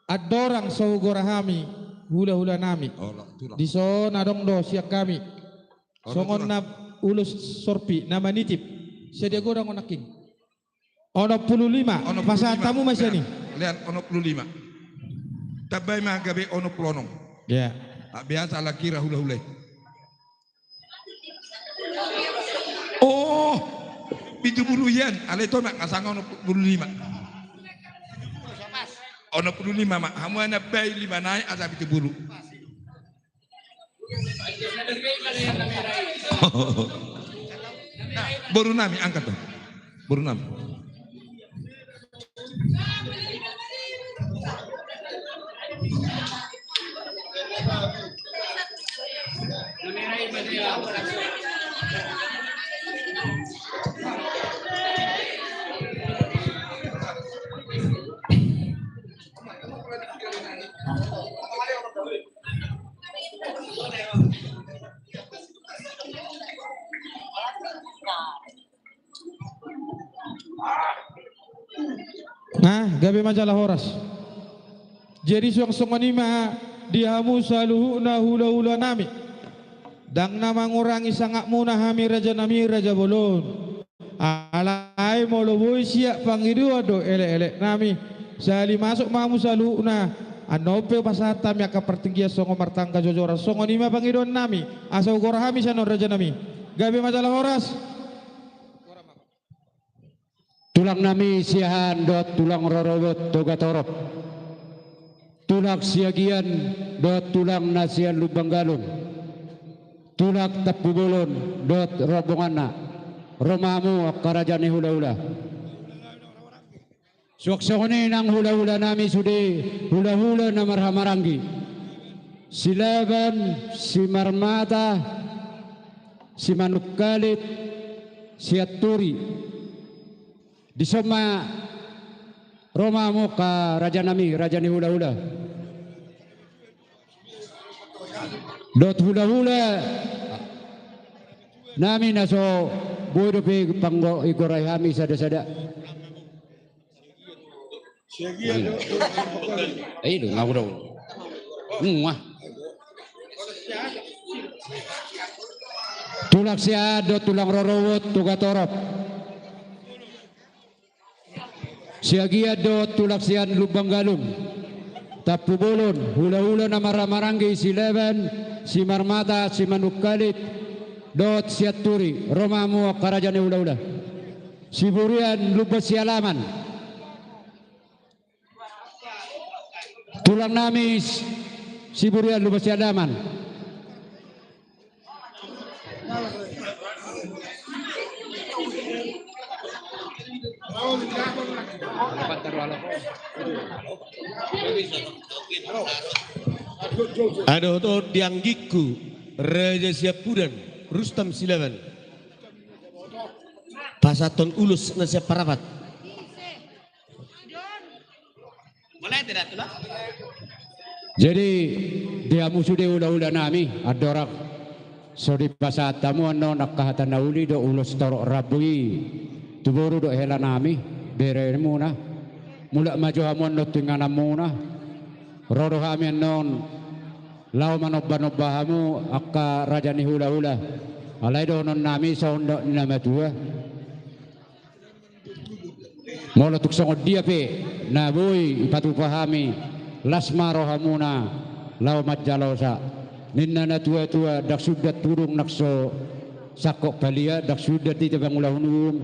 Andorang so hugora hami hulahula nami. Olo tulang. Dison adong do sian hami. Olo tulang. Songon na ulos sorpi na manitip. Sadia godang on nangkin. Onom pulu lima. Onom pulu lima. Pasahat hamu ma sian i. Lean, onom pulu lima. Tambai ma gabe onom pulu onom. Ya. Ah, biasa ala kira hulahula i. Oh, pitu pulu ian, alai tona nga sanga onom pulu lima. Onom pulu lima ma, hamu anak bai lima nai asa pitu pulu. Nah, boru nami, angkat do. Boru nami. Nah, gabe ma jala horas. Jadi suang songon i ma di hamu saluhutna hulahula nami. Ndang na mangurangi sangapmuna hami raja nami raja bolon. Alai molo boi siap pangidoan do elek-elek nami. Sahali masuk ma hamu saluhutna. Annon pe pasahat hami angka partingkian songon martangga jojoran songon i ma pangidoan nami. Asa hugora hami sian on raja nami. Gabe ma jala horas. Tulang nami Siahaan dohot tulang rorobot Togatorop. Tulang Siagian dohot tulang na sian Lumban Galung. Tulang Tampubolon dohot rombonganna. Ro ma hamu angka raja ni hulahula. Suang songon i nang hulahula nami sude, hulahula na marhahamaranggi. Silaban, Simarmata, Simanungkalit, Sianturi. Dison ma ro ma hamu angka raja nami, raja ni hulahula. Dohot hulahula nami na so boi dope panggo-, igorai hami sada-sada. Eh, lu, ngawur, ngawur. Muah. Tulang Siahaan dohot tulang rorobot Togatorop. Siagian dohot tulang sian Lumban Galung. Tampubolon, hulahula na marhahamaranggi, Silaban, Simarmata, Simanungkalit, dohot Sianturi, ro ma hamu angka raja ni hulahula. Siburian Lumban Sialaman. Tulang nami s-, Siburian Lumban Sialaman. Adong dohot on di anggingku, Raja Siampudan, Rustam Silaban. Pasahathon ulos na sian Parapat. Jadi, di hamu sude hulahula nami, andorang so dipasahat hamu annon angka hata na uli dohot ulos torop rambu i tu boru dohot hela nami, beremuna. Mulak ma jo hamu annon tu ingananmuna. Ro do hami annon laho manomba-nomba hamu angka raja ni hulahula. Alai dohonon nami songon dok ni na matua. Molo tung songon dia pe na boi ipatupa hami, las ma rohamuna laho manjalosa. Ninna na tua-tua, ndang sundat tudung nang so sangkot palia, ndang sundat hita mangulahon uhum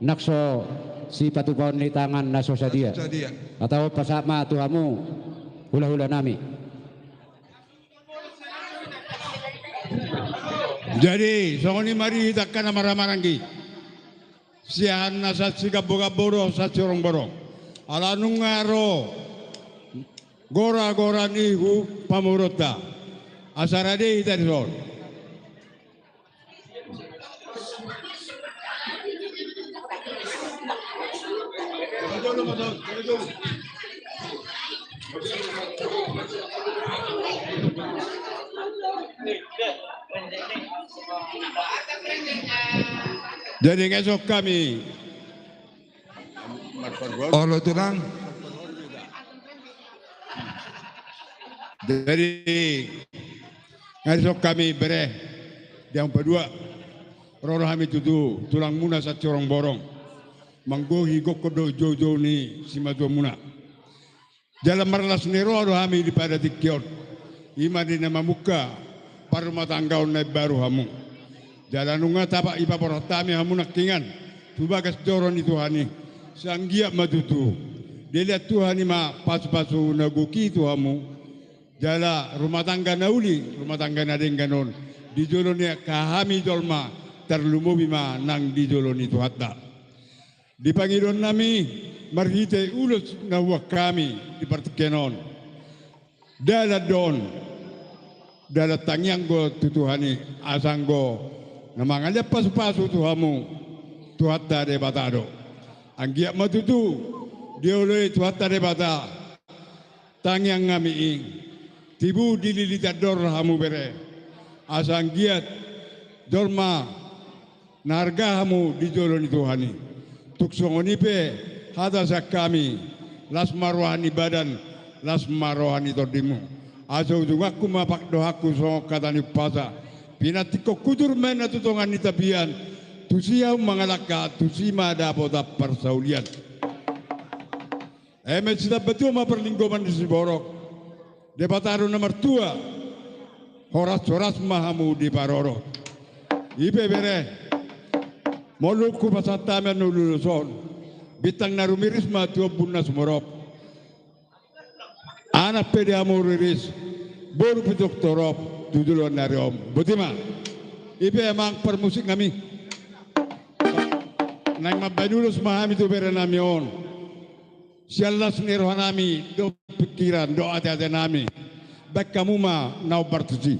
nang so sipatupaon ni tangan na so sadia. Sadia. Hatahon pasahat ma tu hamu hulahula nami. Jadi, songon i ma di hita angka na marhahamaranggi. Siahaan na sian Sigambogambo dohot sian Siorongborong. Ala nunga ro gora-gora ni hu-, pamoruonta. Asa rade hita dison. Jadi, ngeso hami. Olo, tulang. Jadi, ngeso hami, bere, di hamu padua. Ro do hami tutu tulangmuna sian Siorongborong. Manggohi gokhon dohot joujou ni simatuamuna. Jala marlas ni roha do hami di pada tingki on. I ma di na mamungka parrumatanggaon na imbaru hamu. Jala nunga tapa ipaborhat hami hamu nangkiningan tu bagas joro ni Tuhan i. Sai anggiat ma tutu dilean Tuhan i ma pasu-pasu na gok i tu hamu. Jala rumah tangga na uli, rumah tangga na denggan on di jolo ni angka hami jolma, tarlumobi ma nang di jolo ni Tuhanta. Di pangidoan nami marhite ulos na huboan hami di partingkian on. Dalan do on, dalan tangiang do tu Tuhan i, asa anggo na mangalean pasu-pasu tu hamu, Tuhanta Debata do. Anggiat ma tutu dioloi Tuhanta Debata tangiang nami i, tibu dililiti andor hamu bere, asa anggiat jolma na arga hamu di jolo ni Tuhan i. Tung songon i pe hata sian hami, las ma roha ni badan, las ma roha ni tondimu. Asa ujunganku ma pakdohanku songon hata ni umpasa. Pinantikhon hujur ma inna tu tonga ni tapian, tusi hamu mangalangka, tusi ma dapotan parsaulian. Eme sitambatua ma parlinggoman ni siborok. Debata do na martua. Horas-horas ma hamu diparorot. I pe bere, molo hupasahat hami annon ulos on, Bintang na rumiris ma tu ombun na sumorop. Anak pe di hamu riris, boru pe torop tu joloan ni ari on. Boti ma. I pe amang parmusik nami. Naeng mambahen ulos ma hami tu bere nami on. Sian las ni roha nami, dohot pingkiran, dohot ateate nami. Bahen hamu ma na hombar tusi.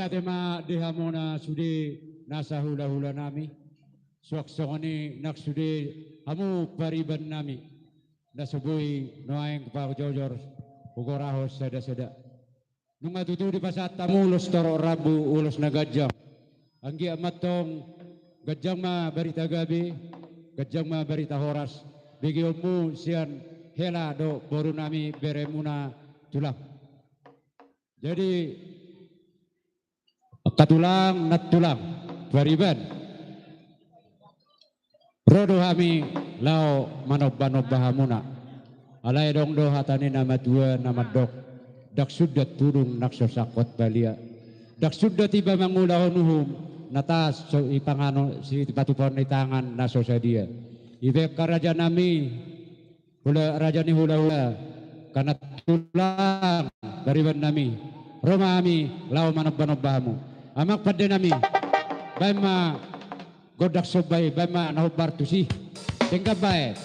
Ate ma di hamuna sude nasa hulahula nami, suang songon i nang sude hamu pariban nami, na so boi nuaeng pajojor hugorahon sadasada. Nunga tutu dipasahat hamu ulos torop rambu, ulos na ganjang. Anggiat ma antong ganjang ma barita gabe, ganjang ma barita horas, begeonmu sian hela dohot boru nami beremuna tulang. Jadi, angka tulang, nantulang, pariban. Ro do hami laho manombanomba hamuna. Alai adong do hata ni na matua na mandok, ndang sundat tudung nang so sangkot balian. Ndang sundat iba mangulahon uhum, na taas so ipanganon, sipatupaon ni tangan na so sadia. Ibaen angka raja nami, hula raja ni hulahula, angka nantulang, pariban nami, ro ma hami laho manombanomba hamu. Amang pande nami, baen ma gondang somba i, baen ma na hombar tusi. Denggan baen.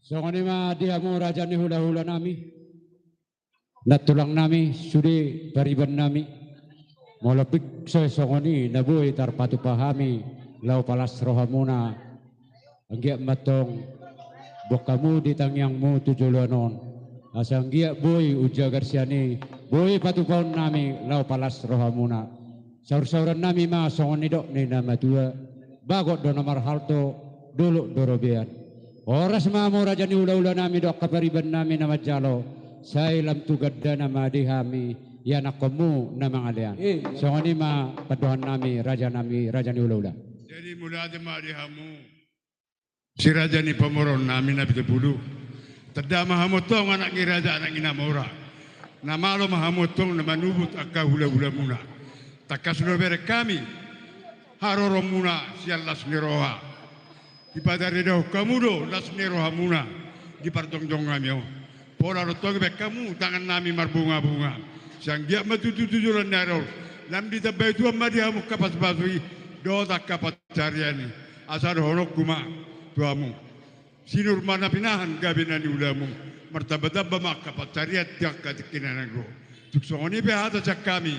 Songon i ma di hamu raja ni hula-hula nami, nantulang nami, sude pariban nami. Molo pik so songon i na boi tarpatupa hami laho palas rohamuna, anggiat ma tong boan hamu di tangiangmu tu joloan on. Asa anggiat boi umjagar sian i, boi patupaon nami laho palas rohamuna. Saur-sauran nami ma songon nidok ni na matua: Bagot do na marhalto, dolok do robean. Horas ma hamu raja ni hula-hula nami dohot angka pariban nami na manjalo, sai lam tu gandana ma di hami ianakkonmu na mangalean. Eh. Songon i ma pandohan nami, raja nami, raja ni hula-hula. Jadi mauliate ma di hamu, si raja ni pamoruon nami na Pitupulu. Tanda ma hamu antong anak ni raja, anak ni na mora. Na malo ma hamu antong na manubut angka hula-hulamuna. Tangkas do bereng hami haroronmuna sian las ni roha. Dipataridahon hamu do las ni rohamuna di parjongjong nami on. Pola ro antong dibahen hamu tangan nami marbunga-bunga. Sai anggiat ma tutu tu joloan ni ari on lam ditambai Tuhan ma di hamu angka pasupasu i dohot angka pansarian i. Asa dohononku ma tu hamu: Sinur ma na pinahan gabe na niulamu. Martamba-tamba ma angka pansarian di angka tingki na naeng ro. Tung songon i pe hata sian hami: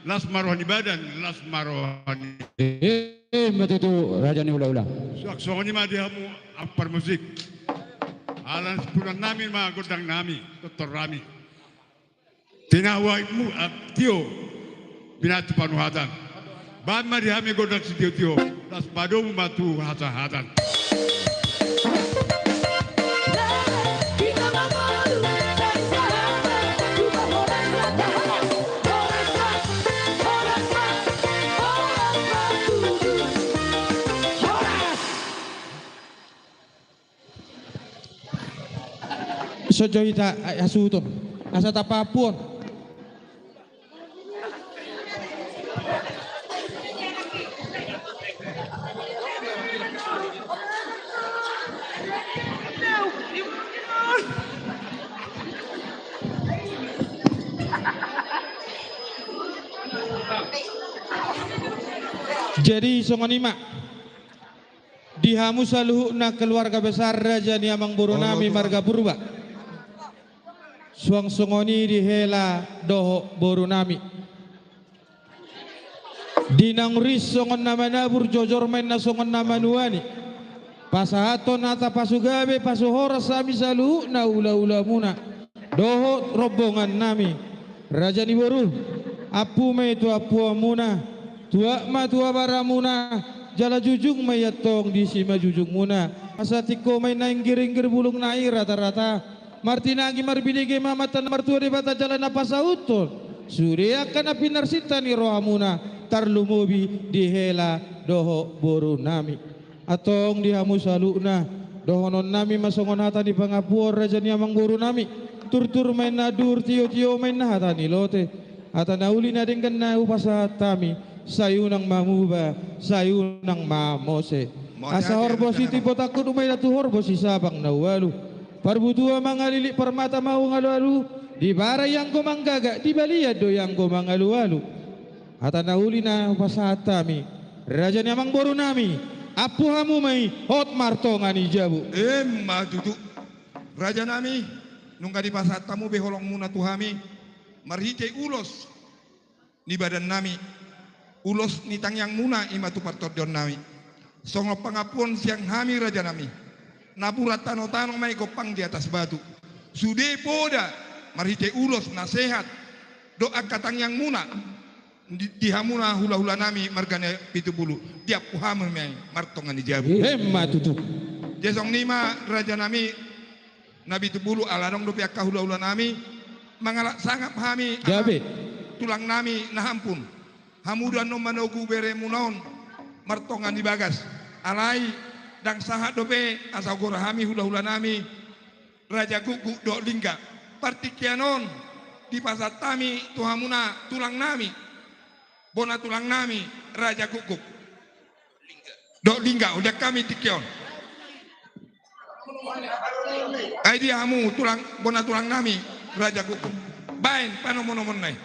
Las ma roha ni badan, las ma roha ni... Eh, eh, ma tutu raja ni hula-hula. Suang songon i ma di hamu amang parmusik. Ala na sipuran nami ma gondang nami, tortor nami. Tinahu aitmu, ah, tio, pinatu panuhatan. Bahen ma di hami gondang sitio-tio, laos padomu ma tu hasahatan. Songon i hita, ai, hasuhuton. Asa tapaampuon. Jadi, songon i ma. Di hamu saluhutna keluarga besar raja ni amangboru nami marga Purba. Suang songon i di hela dohot boru nami. Di naung ris songon na manabur, jojor ma inna songon na manuani. Pasahathon hata pasugabe, pasuhoras hami saluhutna hula-hulamuna dohot rombongan nami, raja ni boru. Ampu ma i tu ampuanmuna, tuat ma tu abaramuna, jala jujung ma i antong di simanjujungmuna. Asa tingko ma inna inggir-inggir bulung nai rata-rata. Martinangi marbinege ma amanta na martua Debata jala na pasauthon sude angka na pinarsinta ni rohamuna, tarlumobi di hela dohot boru nami. Antong di hamu saluhutna, dohonon nami ma songon hata ni pangampuon raja ni amangboru nami. Turtur ma inna andur, tio-tio ma inna hata ni lote. Hata na uli na denggan na hupasahat hami, sai unang mamuba, sai unang mamose. Asa horbo sitimbo tangkup ma inna tu horbo sisabang na ualu. Parbutua mangalilik, parmata mangalu-alu, di bara i anggo manggaga, di balian do i anggo mangalu-alu. Hata na uli na hupasahat hami, raja ni amangboru nami, ampu hamu ma i, hot martonga ni jabu. Emma tutu. Raja nami, nunga dipasahat hamu be holongmuna tu hami, marhite ulos ni badan nami, ulos ni tangiangmuna i ma tu partondion nami. Songon pangampuon sian hami raja nami, napuran tano-tano ma i gompang di atas batu. Sude poda marhite ulos na sehat dohot angka tangiangmuna di, di hamuna hula-hula nami marga ni Pitupulu, diampu hamu ma i martonga ni jabu. Emma tutu. Jadi songon i ma raja nami na Pitupulu, ala adong dope angka hula-hula nami, mangalap sangap hami, gabe, tulang nami na hampun. Hamu do annon manogu beremuna on martonga ni bagas. Alai ndang sahat dope asa hugora hami hula-hula nami Raja Gukguk dohot Lingga. Partingkian on dipasahat hami tu hamuna tulang nami, bona tulang nami Raja Gukguk dohot Lingga, undang hami tingki on. Ai dia hamu tulang, bona tulang nami Raja Gukguk, baen panomunomuna i.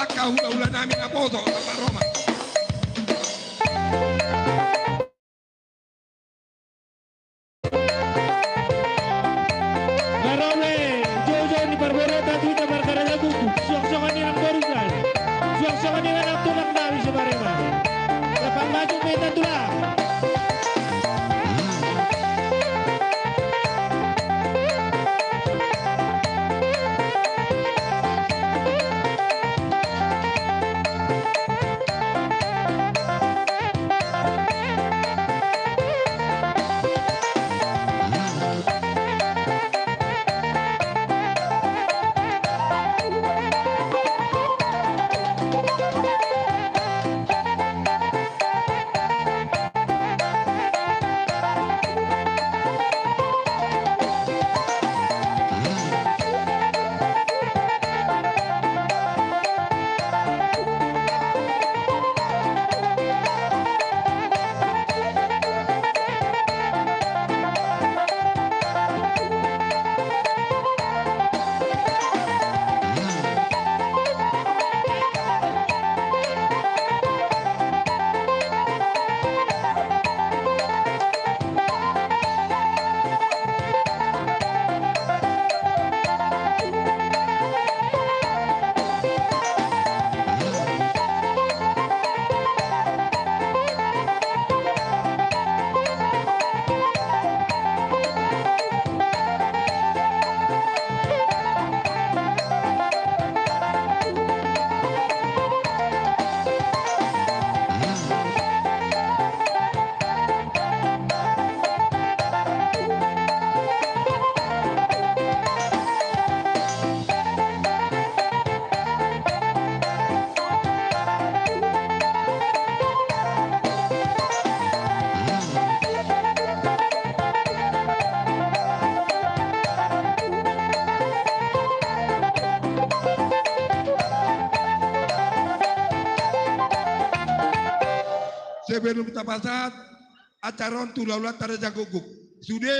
Angka hulahula nami na boso, Roma. Marole, joujou ni parboru ta tu hita marga Raja Guguk, suang songon i nang boru jala. Suang songon i nang tulang nami Sumarema. Lapang maju meta tulang. Sebelum tapasahat acara on tu hulahula ta Raja Guguk, sude